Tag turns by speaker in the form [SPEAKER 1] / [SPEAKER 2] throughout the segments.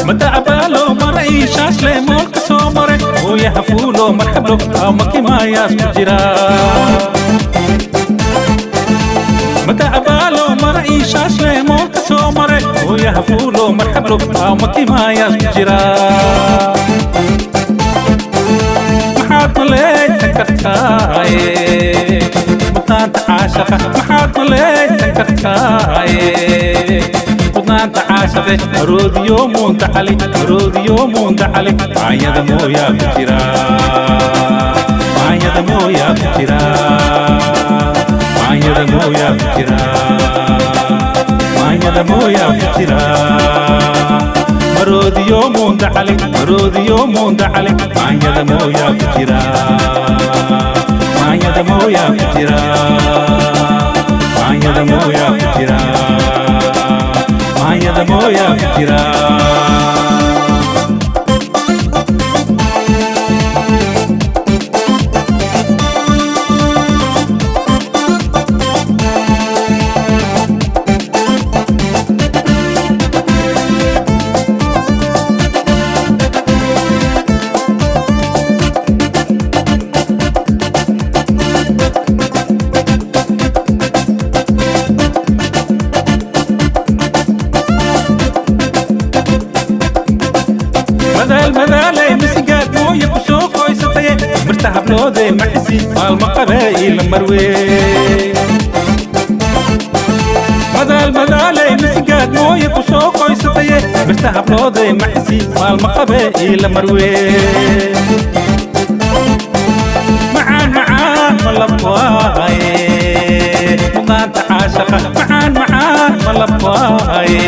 [SPEAKER 1] Madacabaalo maray shaashle moolka soo maray mooyaha fuulo marxablo amakimayaas ku jira. Madacabaalo maray shaashle moolka soo maray mooyaha fuulo marxablo amakimayaas ku jira. Maxaad malaysan kartaaye mudnaanta caashaqa? Maxaad malaysan kartaaye mudnaanta caashaqe? Maroodiyo muundacali, maroodiyo muundacali, maanyada mooyaa ku jira, maanyada mooyaa ku jira, maanyada mooyaa ku jira, maanyada mooyaa ku jira. Maroodiyo muundacali, maroodiyo muundacali, maanyada mooyaa ku jira, maanyada mooyaa ku jira, maanyada mooyaa ku jira, maanyada mooyaa ku jira. Madaal madaalay misigaad mooye ku soo qoysataye, mirta habloode maxisi maalma qabee ila marwe. Madaal madaalay misigaad mooye ku soo qoysataye, mirta habloode maxisi maalma qabee ila marwe. Macaan macaan ma labwaaye mudnaanta caashaqa? Macaan macaan ma labwaaye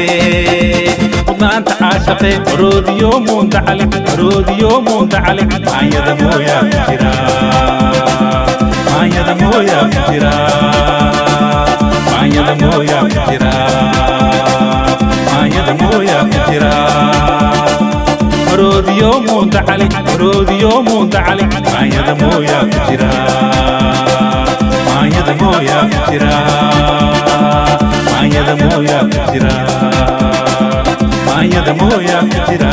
[SPEAKER 1] mudnaanta caashaqe? Maroodiyo muundacali, maroodiyo muundacali, maanyada mooyaa ku jira, maanyada mooyaa ku jira, maanyada mooyaa ku jira, maanyada mooyaa ku jira. Maroodiyo muundacali, maroodiyo muundacali, maanyada mooyaa ku jira, maanyada mooyaa ku jira, maanyada mooyaa ku jira, maanyada mooyaa ku jira.